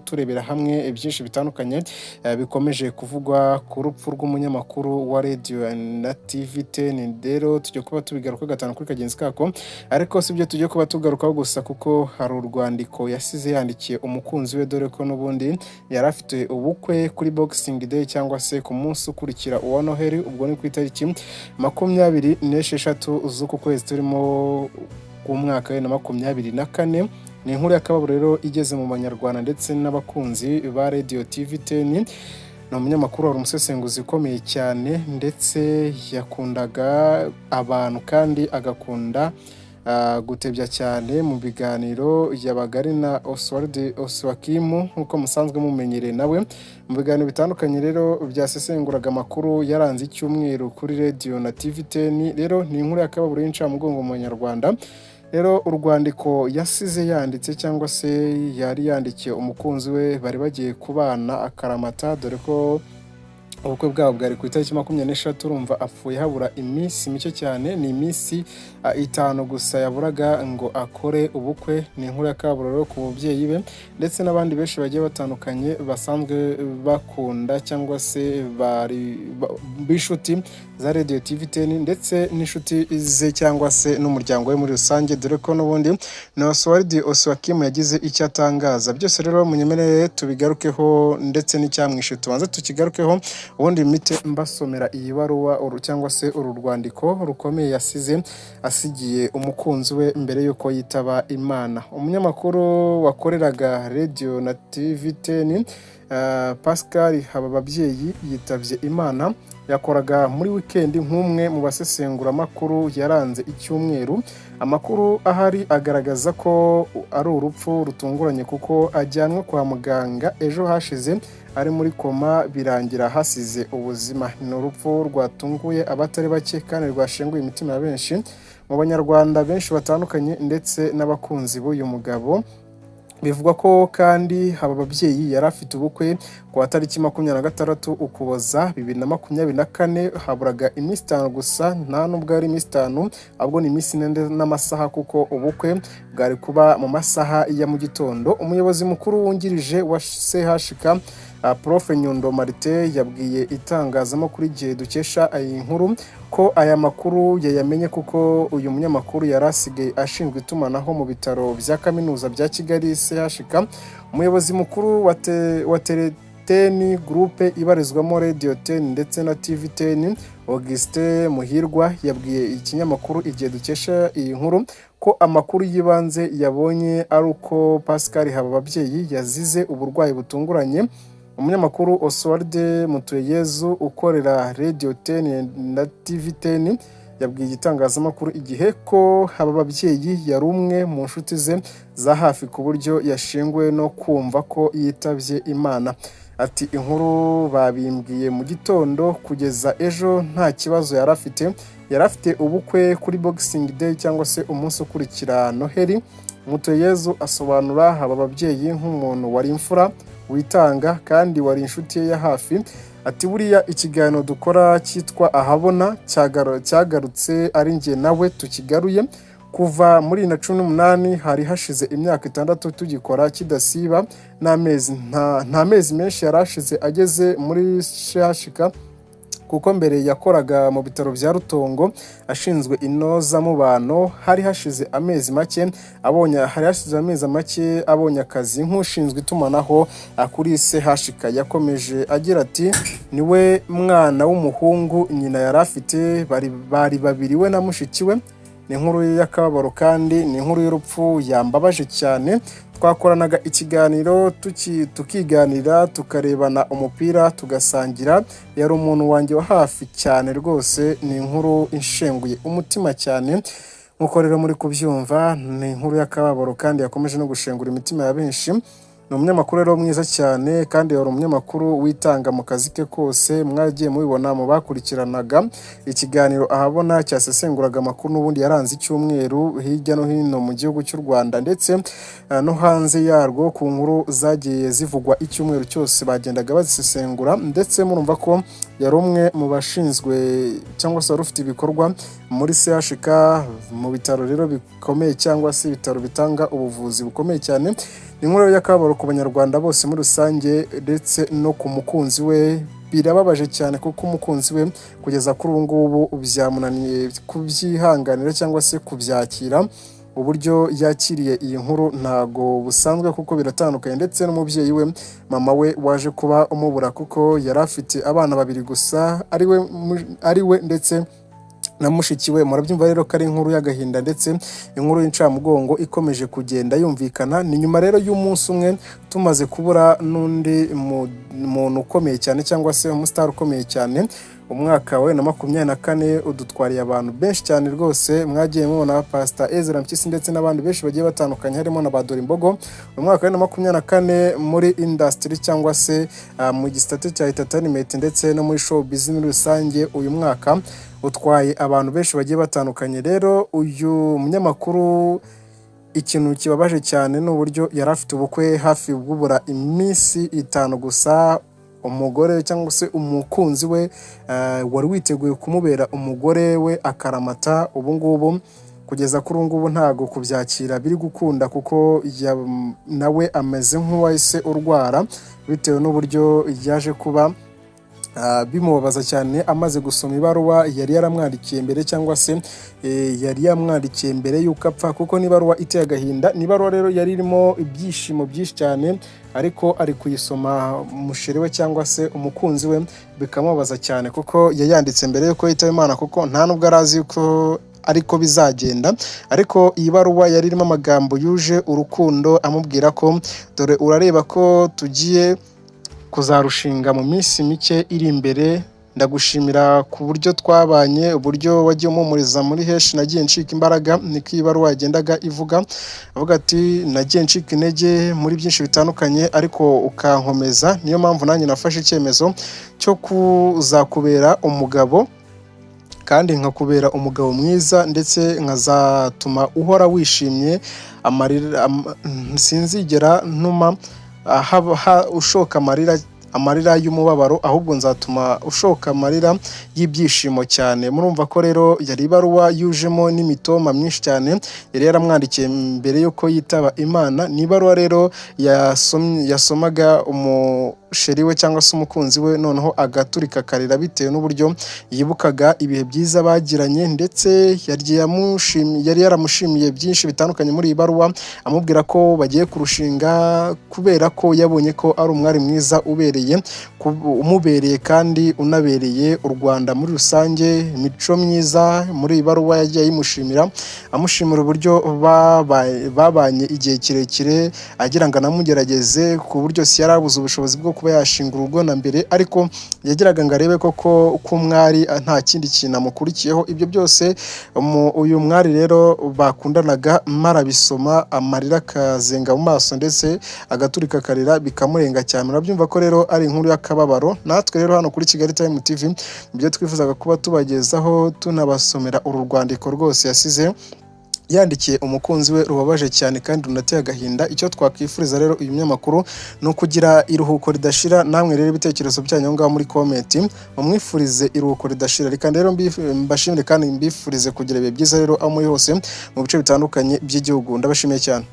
Turebera hamwe byinshi bitandukanye bikomeje kuvugwa ku rupfu rw'umunyamakuru wa Radio na TV 10. Rero tujya kuba tubigaruka gatanu kuri kagenzi kako, ariko si byo tujye kuba tugarukaho gusa, kuko hari urwandiko yasize yandikiye umukunzi we, dore ko n'ubundi yari afite ubukwe kuri Boxing Day cyangwa se ku munsi ukurikira uwa Noheli. Ubwo ni ku itariki 26 z'uku kwezi turimo k'umwaka wa 2024. Ni inkuru y'akababaro rero igeze mu Banyarwanda ndetse n'abakunzi ba Radio TV 10. Ni umunyamakuru wari umusesenguzi ukomeye cyane, ndetse yakundaga abantu kandi agakunda gutebya cyane mu biganiro. Yabaga ari na Oswald Oswakimu nk'uko musanzwe mumenyereye nawe mu biganiro bitandukanye rero byasesenguraga amakuru yaranze icyumweru kuri Radio na TV 10. Rero ni inkuru y'akababaro y'incamugongo mu Banyarwanda. Rero urwandiko yasize yanditse cyangwa se yari yandikiye umukunzi we bari bagiye kubana akaramata, dore ko ubukwe bwabo bwari ku itariki 23. Urumva apfuye habura iminsi mike cyane, ni iminsi 5 gusa yaburaga ngo akore ubukwe. Ni inkuru y'akababaro rero ku babyeyi be ndetse n'abandi benshi bagiye batandukanye basanzwe bakunda cyangwa se bari b'inshuti za Radio TV 10 ndetse n'inshuti ze cyangwa se n'umuryango we muri rusange, dore ko n'ubundi na Oswald Oswakim yagize icyo atangaza. Byose rero munyemerere tubigarukeho, ndetse n'icyamwishe tubanze tukigarukeho, ubundi mpite mbasomera iyi baruwa cyangwa se uru rwandiko rukomeye yasize asigiye umukunzi we mbere y'uko yitaba Imana. Umunyamakuru wakoreraga Radio na TV 10, Pascal Habababyeyi, yitabye Imana. Yakoraga muri wikendi nk'umwe mu basesenguramakuru yaranze icyumweru. Amakuru ahari agaragaza ko ari urupfu rutunguranye, kuko ajyanwe kwa muganga ejo hashize ari muri koma, birangira hasize ubuzima. Ni urupfu rwatunguye abatari bake kandi rwashenguye imitima ya benshi mu Banyarwanda benshi batandukanye ndetse n'abakunzi b'uyu mugabo. Bivugwa ko kandi Habababyeyi yari afite ubukwe ku wa tariki 26 Ukuboza 2024. Haburaga iminsi 5 gusa, nta nubwo ari iminsi 5, ahubwo ni iminsi 4 n'amasaha, kuko ubukwe bwari kuba mu masaha ya mu gitondo. Umuyobozi mukuru wungirije wa CHK, Prof Nyundo Martin, yabwiye itangazamakuru Igihe dukesha iyi nkuru ko aya makuru yayamenye kuko uyu munyamakuru yari asigaye ashinzwe itumanaho mu bitaro bya kaminuza bya Kigali, CHK. Umuyobozi mukuru wa Teleteni Group ibarizwamo Radio 10 ndetse na TV 10, Augustin Muhirwa, yabwiye ikinyamakuru Igihe dukesha iyi nkuru ko amakuru y'ibanze yabonye ari uko Pascal Habababyeyi yazize uburwayi butunguranye. Umunyamakuru Oswald Mutuyeyezu ukorera Radio 10 na TV 10 yabwiye igitangazamakuru Igihe ko Habababyeyi yari umwe mu nshuti ze za hafi, ku buryo yashenguwe no kumva ko yitabye Imana. Ati: "Inkuru babimbwiye mu gitondo, kugeza ejo nta kibazo yari afite. Yari afite ubukwe kuri Boxing Day cyangwa se umunsi ukurikira Noheli." Mutuyeyezu asobanura Habababyeyi nk'umuntu wari imfura, witanga kandi wari inshuti ye ya hafi. Ati: "Buriya ikiganiro dukora cyitwa Ahabona cyagarutse ari njye nawe tukigaruye kuva muri 2018. Hari hashize imyaka 6 tugikora kidasiba n'amezi, nta mezi menshi yari ashize ageze muri CHK, kuko mbere yakoraga mu bitaro bya Rutongo ashinzwe inozamubano. Hari hashize amezi make abonye akazi nk'ushinzwe itumanaho kuri CHK." Yakomeje agira ati: "Niwe mwana w'umuhungu nyina yari afite, bari babiri, we na mushiki we. Ni inkuru y'akababaro kandi ni inkuru y'urupfu yambabaje cyane. Twakoranaga ikiganiro, tukiganira, tukarebana umupira, tugasangira. Yari umuntu wanjye wa hafi cyane rwose. Ni inkuru inshenguye umutima cyane." Nk'uko rero muri kubyumva, ni inkuru y'akababaro kandi yakomeje no gushengura imitima ya benshi. Ni umunyamakuru rero mwiza cyane kandi yari umunyamakuru witanga mu kazi ke kose. Mwagiye mubibona mu bakurikiranaga ikiganiro Ahabona cyasesenguraga amakuru n'ubundi yaranze icyumweru hirya no hino mu gihugu cy'u Rwanda ndetse no hanze yarwo. Ku nkuru zagiye zivugwa icyumweru cyose bagendaga bazisesengura, ndetse murumva ko yari umwe mu bashinzwe cyangwa se wari ufite ibikorwa muri CHK, mu bitaro rero bikomeye cyangwa se ibitaro bitanga ubuvuzi bukomeye cyane. Ni inkuru y'akababaro ku Banyarwanda bose muri rusange ndetse no ku mukunzi we. Birababaje cyane kuko umukunzi we kugeza kuri ubu ngubu byamunaniye kubyihanganira cyangwa se kubyakira. Uburyo yakiriye iyi nkuru ntago busanzwe kuko biratandukanye, ndetse n'umubyeyi we, mama we, waje kuba umubura kuko yari afite abana babiri gusa, ari we ndetse na mushiki we. Murabyumva rero ko ari inkuru y'agahinda ndetse inkuru y'incamugongo ikomeje kugenda yumvikana. Ni nyuma rero y'umunsi umwe tumaze kubura n'undi muntu ukomeye cyane cyangwa se umusitari ukomeye cyane. Umwaka wa 2024 udutwariye abantu benshi cyane rwose. Mwagiye mubona Pastor Ezra Mpyisi ndetse n'abandi benshi bagiye batandukanye, harimo na ba Imbogo. Mu mwaka wa 2024 muri industry cyangwa se mu gisate cya entertainment ndetse no muri showbiz muri rusange, uyu mwaka utwaye abantu benshi bagiye batandukanye. Rero uyu munyamakuru, ikintu kibabaje cyane ni uburyo yari afite ubukwe hafi bwubura iminsi 5 gusa. Umugore cyangwa se umukunzi we wari witeguye kumubera umugore we akaramata, ubu ngubu kugeza kuri ubu ngubu ntago kubyakira biri gukunda, kuko nawe ameze nk'uwahise urwara bitewe n'uburyo yaje kuba bimubabaza cyane amaze gusoma ibaruwa yari yaramwandikiye mbere cyangwa se yari yamwandikiye mbere y'uko apfa, kuko n'ibaruwa iteye agahinda. Ni ibaruwa rero yari irimo ibyishimo byinshi cyane, ariko ari kuyisoma musheri we cyangwa se umukunzi we bikamubabaza cyane, kuko yayanditse mbere y'uko yitaba Imana, kuko nta nubwo arazi ko ariko bizagenda. Ariko iyi baruwa yari irimo amagambo yuje urukundo, amubwira ko dore urareba ko tugiye kuzarushinga mu minsi mike iri imbere, ndagushimira ku buryo twabanye, uburyo wagiye umpumuriza muri henshi nagiye ncika imbaraga. Niko iyi baruwa yagendaga ivuga, avuga ati nagiye ncika intege muri byinshi bitandukanye ariko ukankomeza, niyo mpamvu nanjye nafashe icyemezo cyo kuzakubera umugabo kandi nkakubera umugabo mwiza, ndetse nkazatuma uhora wishimye, amarira sinzigera ntuma ushoka amarira y'umubabaro, ahubwo nzatuma ushoka amarira y'ibyishimo cyane. Murumva ko rero yari ibaruwa yujemo n'imitoma myinshi cyane yari yaramwandikiye mbere y'uko yitaba Imana. Ni ibaruwa rero yasomaga umusheri we cyangwa se umukunzi we, noneho agaturika akarira bitewe n'uburyo yibukaga ibihe byiza bagiranye, ndetse yari yaramushimiye byinshi bitandukanye muri iyi baruwa, amubwira ko bagiye kurushinga kubera ko yabonye ko ari umwari mwiza ubereye, umubereye kandi unabereye u Rwanda muri rusange. Imico myiza muri iyi baruwa yagiye ayimushimira, amushimira uburyo babanye igihe kirekire, agira ngo anamugerageze ku buryo si yari abuze ubushobozi bwo kuba yashinga urugo na mbere, ariko yagiraga ngo arebe koko ko umwari nta kindi kintu amukurikiyeho. Ibyo byose uyu mwari rero bakundanaga marabisoma, amarira akazenga mu maso ndetse agaturika akarira, bikamurenga cyane. Urabyumva ko rero ari inkuru y'akababaro. Natwe rero hano kuri Kigali Time TV ibyo twifuzaga kuba tubagezaho, tunabasomera uru rwandiko rwose yasize yandikiye umukunzi we, rubabaje cyane kandi runateye agahinda. Icyo twakwifuriza rero uyu munyamakuru ni ukugira iruhuko ridashira. Namwe rero ibitekerezo byanyu aho ngaho muri comment, mumwifurize iruhuko ridashira. Reka rero mbashimire kandi mbifurize kugira ibihe byiza rero aho muri hose mu bice bitandukanye by'igihugu. Ndabashimiye cyane.